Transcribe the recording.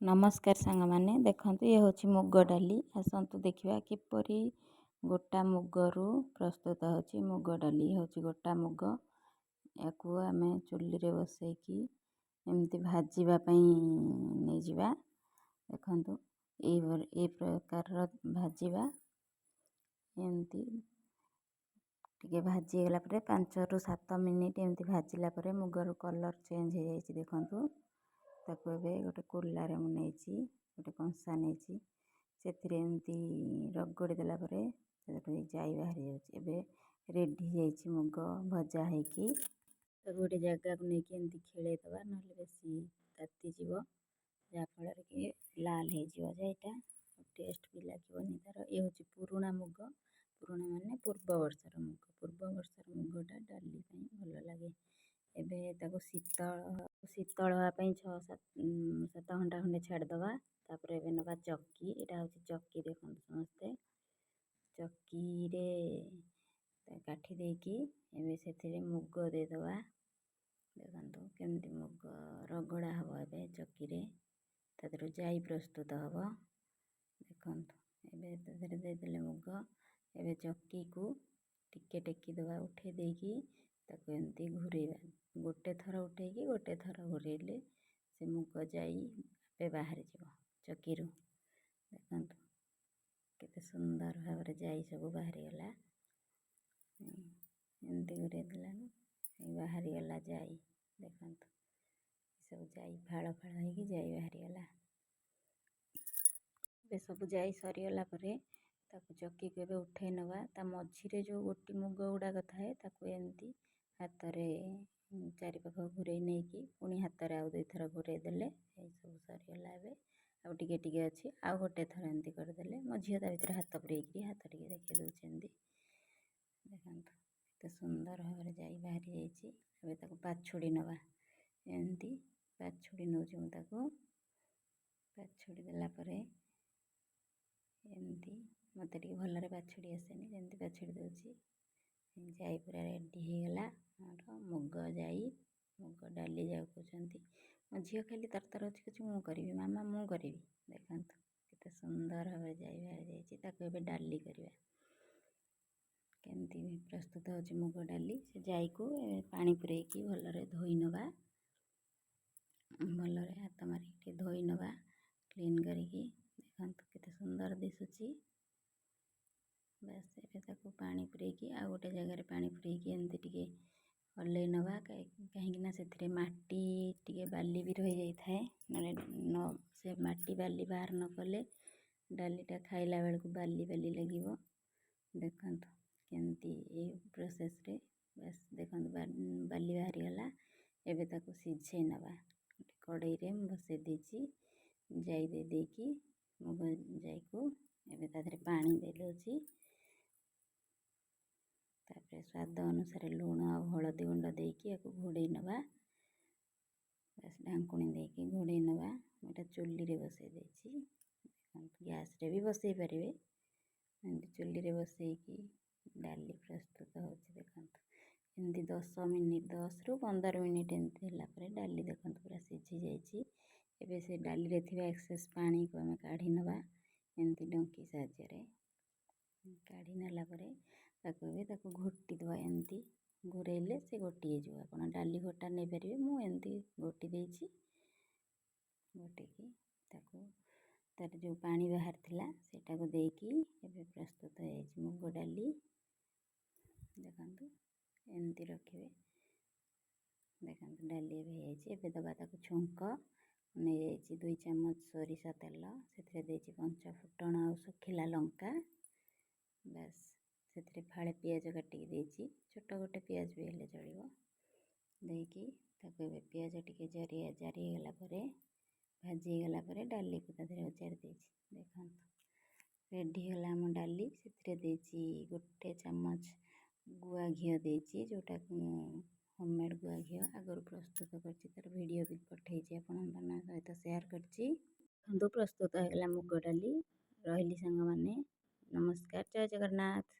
ନମସ୍କାର ସାଙ୍ଗମାନେ, ଦେଖନ୍ତୁ, ଇଏ ହେଉଛି ମୁଗ ଡାଲି। ଆସନ୍ତୁ ଦେଖିବା କିପରି ଗୋଟା ମୁଗରୁ ପ୍ରସ୍ତୁତ ହେଉଛି ମୁଗ ଡାଲି। ହେଉଛି ଗୋଟା ମୁଗ। ୟାକୁ ଆମେ ଚୁଲିରେ ବସେଇକି ଏମିତି ଭାଜିବା ପାଇଁ ନେଇଯିବା। ଦେଖନ୍ତୁ, ଏଇ ପ୍ରକାରର ଭାଜିବା। ଏମିତି ଟିକେ ଭାଜି ହେଇଗଲା ପରେ, 5ରୁ 7 ମିନିଟ୍ ଏମିତି ଭାଜିଲା ପରେ ମୁଗର କଲର୍ ଚେଞ୍ଜ ହେଇଯାଇଛି, ଦେଖନ୍ତୁ। ତାକୁ ଏବେ ଗୋଟେ କୁଲାରେ ମୁଁ ନେଇଛି, ଗୋଟେ କଂସା ନେଇଛି। ସେଥିରେ ଏମିତି ରଗଡ଼ି ଦେଲା ପରେ ସେଥିରେ ଜାଇ ବାହାରି ଯାଉଛି। ଏବେ ରେଡ଼ି ହେଇଯାଇଛି ମୁଗ ଭଜା ହେଇକି। ତାକୁ ଗୋଟେ ଜାଗାକୁ ନେଇକି ଏମିତି ଖେଳେଇ ଦେବା, ନହେଲେ ବେଶୀ ତାତିଯିବ, ଯାହାଫଳରେ କି ଲାଲ ହେଇଯିବ ଜାଇଟା, ଟେଷ୍ଟ ବି ଲାଗିବନି ତା'ର। ଇଏ ହେଉଛି ପୁରୁଣା ମୁଗ। ପୁରୁଣା ମାନେ ପୂର୍ବ ବର୍ଷର ମୁଗ। ପୂର୍ବ ବର୍ଷର ମୁଗଟା ଡାଲି ପାଇଁ ଭଲ ଲାଗେ। ଏବେ ତାକୁ ଶୀତଳ ଶୀତଳ ହେବା ପାଇଁ 6-7 ଘଣ୍ଟା ଖଣ୍ଡେ ଛାଡ଼ିଦେବା। ତାପରେ ଏବେ ନେବା ଚକି। ଏଇଟା ହେଉଛି ଚକି, ଦେଖନ୍ତୁ ସମସ୍ତେ। ଚକିରେ କାଠି ଦେଇକି ଏବେ ସେଥିରେ ମୁଗ ଦେଇଦେବା। ଦେଖନ୍ତୁ କେମିତି ମୁଗ ରଗଡ଼ା ହେବ ଏବେ ଚକିରେ, ତା ଦେହରୁ ଜାଇ ପ୍ରସ୍ତୁତ ହେବ। ଦେଖନ୍ତୁ, ଏବେ ତା ଦେହରେ ଦେଇଦେଲେ ମୁଗ। ଏବେ ଚକିକୁ ଟିକେ ଟେକି ଦେବା, ଉଠେଇ ଦେଇକି ତାକୁ ଏମିତି ଘୁରେଇବା। ଗୋଟେ ଥର ଉଠେଇକି ଗୋଟେ ଥର ଘୁରେଇଲେ ସେ ମୁଗ ଜାଇ ଆପେ ବାହାରିଯିବ ଚକିରୁ। ଦେଖନ୍ତୁ, କେତେ ସୁନ୍ଦର ଭାବରେ ଜାଇ ସବୁ ବାହାରିଗଲା। ଏମିତି ଘୁରେଇ ଦେଲାରୁ ବାହାରିଗଲା ଜାଇ। ଦେଖନ୍ତୁ, ସବୁ ଜାଇ ଫାଳ ଫାଳ ହେଇକି ଜାଇ ବାହାରିଗଲା। ଏବେ ସବୁ ଜାଇ ସରିଗଲା ପରେ ତାକୁ ଚକିକୁ ଏବେ ଉଠେଇ ନେବା। ତା ମଝିରେ ଯେଉଁ ଗୋଟି ମୁଗ ଗୁଡ଼ାକ ଥାଏ, ତାକୁ ଏମିତି ହାତରେ ଚାରିପାଖ ଘୁରେଇ ନେଇକି ପୁଣି ହାତରେ ଆଉ ଦୁଇଥର ଘୁରେଇ ଦେଲେ ଏସବୁ ସରିଗଲା। ଏବେ ଆଉ ଟିକେ ଟିକେ ଅଛି, ଆଉ ଗୋଟେ ଥର ଏମିତି କରିଦେଲେ। ମୋ ଝିଅ ତା ଭିତରେ ହାତ ପୁରେଇକିରି ହାତ ଟିକେ ଦେଖେଇ ଦେଉଛି। ଦେଖନ୍ତୁ, କେତେ ସୁନ୍ଦର ଭାବରେ ଜାଇ ବାହାରି ଯାଇଛି। ଏବେ ତାକୁ ପାଛୁଡ଼ି ନେବା। ଏମିତି ପାଛୁଡ଼ି ନେଉଛି ମୁଁ ତାକୁ। ପାଛୁଡ଼ି ଦେଲା ପରେ ଏମିତି, ମୋତେ ଟିକେ ଭଲରେ ପାଛୁଡ଼ି ଆସେନି, ଯେମିତି ପାଛୁଡ଼ି ଦେଉଛି। ଜାଇ ପୁରା ରେଡ଼ି ହେଇଗଲା ଆମର ମୁଗ ଜାଇ, ମୁଗ ଡାଲି ଯାହାକୁ କହୁଛନ୍ତି। ମୋ ଝିଅ ଖାଲି ତରତର ହେଉଛି, କହୁଛି, "ମୁଁ କରିବି ମାମା, ମୁଁ କରିବି।" ଦେଖନ୍ତୁ, କେତେ ସୁନ୍ଦର ଭାବରେ ଜାଇ ବାହାରି ଯାଇଛି। ତାକୁ ଏବେ ଡାଲି କରିବା। କେମିତି ପ୍ରସ୍ତୁତ ହେଉଛି ମୁଗ ଡାଲି? ସେ ଜାଇକୁ ପାଣି ପୂରେଇକି ଭଲରେ ଧୋଇ ନେବା। ଭଲରେ ହାତ ମାରିକି ଟିକେ ଧୋଇ ନେବା କ୍ଲିନ୍ କରିକି। ଦେଖନ୍ତୁ, କେତେ ସୁନ୍ଦର ଦିଶୁଛି। ବାସ୍, ଏବେ ତାକୁ ପାଣି ପୂରେଇକି, ଆଉ ଗୋଟେ ଜାଗାରେ ପାଣି ପୂରେଇକି ଏମିତି ଟିକେ ହଲେଇ ନେବା, କାହିଁକିନା ସେଥିରେ ମାଟି ଟିକେ ବାଲି ବି ରହିଯାଇଥାଏ। ନହେଲେ ନ ସେ ମାଟି ବାଲି ବାହାର ନ କଲେ ଡାଲିଟା ଖାଇଲା ବେଳକୁ ବାଲି ବାଲି ଲାଗିବ। ଦେଖନ୍ତୁ କେମିତି ଏଇ ପ୍ରୋସେସ୍ରେ। ବାସ୍, ଦେଖନ୍ତୁ, ବାଲି ବାହାରିଗଲା। ଏବେ ତାକୁ ସିଝେଇ ନେବା। ଗୋଟେ କଡ଼େଇରେ ମୁଁ ବସେଇ ଦେଇଛି। ଜାଇ ଦେଇ ଦେଇକି, ମୁଗ ଜାଇକୁ ଏବେ ତା ଦେହରେ ପାଣି ଦେଇଦେଉଛି। ତାପରେ ସ୍ୱାଦ ଅନୁସାରେ ଲୁଣ ଆଉ ହଳଦୀ ଗୁଣ୍ଡ ଦେଇକି ୟାକୁ ଘୋଡ଼େଇ ନେବା। ବାସ୍, ଢାଙ୍କୁଣୀ ଦେଇକି ଘୋଡ଼େଇ ନେବା। ମୁଁ ଏଇଟା ଚୁଲିରେ ବସେଇ ଦେଇଛି। ଦେଖନ୍ତୁ, ଗ୍ୟାସ୍ରେ ବି ବସେଇ ପାରିବେ। ଏମିତି ଚୁଲିରେ ବସେଇକି ଡାଲି ପ୍ରସ୍ତୁତ ହେଉଛି। ଦେଖନ୍ତୁ, ଏମିତି 10 ମିନିଟ୍, 10ରୁ 15 ମିନିଟ୍ ଏମିତି ହେଲା ପରେ ଡାଲି ଦେଖନ୍ତୁ ପୁରା ସିଝି ଯାଇଛି। ଏବେ ସେ ଡାଲିରେ ଥିବା ଏକ୍ସେସ୍ ପାଣିକୁ ଆମେ କାଢ଼ି ନେବା ଏମିତି ଡଙ୍କି ସାହାଯ୍ୟରେ। କାଢ଼ି ନେଲା ପରେ ତାକୁ ଏବେ ତାକୁ ଘୋଟି ଦେବା। ଏମିତି ଘୋରେଇଲେ ସେ ଘୋଟି ହେଇଯିବ। ଆପଣ ଡାଲି ଘୋଟା ନେଇପାରିବେ। ମୁଁ ଏମିତି ଘୋଟି ଦେଇଛି। ଘୋଟିକି ତାକୁ ତାର ଯେଉଁ ପାଣି ବାହାରିଥିଲା, ସେଇଟାକୁ ଦେଇକି ଏବେ ପ୍ରସ୍ତୁତ ହେଇଯାଇଛି ମୁଗ ଡାଲି। ଦେଖନ୍ତୁ, ଏମିତି ରଖିବେ। ଦେଖନ୍ତୁ, ଡାଲି ଏବେ ହେଇଯାଇଛି। ଏବେ ଦେବା ତାକୁ ଛୁଙ୍କ। ନେଇଯାଇଛି 2 ଚାମଚ ସୋରିଷ ତେଲ, ସେଥିରେ ଦେଇଛି ପଞ୍ଚ ଫୁଟଣ ଆଉ ଶୁଖିଲା ଲଙ୍କା। ବାସ୍, ସେଥିରେ ଫାଳେ ପିଆଜ କାଟିକି ଦେଇଛି। ଛୋଟ ଗୋଟେ ପିଆଜ ବି ହେଲେ ଚଳିବ। ଦେଇକି ତାକୁ ଏବେ ପିଆଜ ଟିକେ ଜାରି ହେଇଗଲା ପରେ, ଭାଜି ହେଇଗଲା ପରେ ଡାଲିକୁ ତା ଦେହରେ ଅଜାରି ଦେଇଛି। ଦେଖନ୍ତୁ, ରେଡ଼ି ହେଇଗଲା ଆମ ଡାଲି। ସେଥିରେ ଦେଇଛି 1 ଚାମଚ ଗୁଆ ଘିଅ ଦେଇଛି, ଯେଉଁଟାକୁ ମୁଁ ହୋମମେଡ଼୍ ଗୁଆ ଘିଅ ଆଗରୁ ପ୍ରସ୍ତୁତ କରିଛି। ତା'ର ଭିଡ଼ିଓ ବି ପଠାଇଛି, ଆପଣମାନଙ୍କ ସହିତ ସେୟାର କରିଛି। ଦେଖନ୍ତୁ, ପ୍ରସ୍ତୁତ ହେଇଗଲା ମୁଗ ଡାଲି। ରହିଲି ସାଙ୍ଗମାନେ, ନମସ୍କାର, ଜୟ ଜଗନ୍ନାଥ।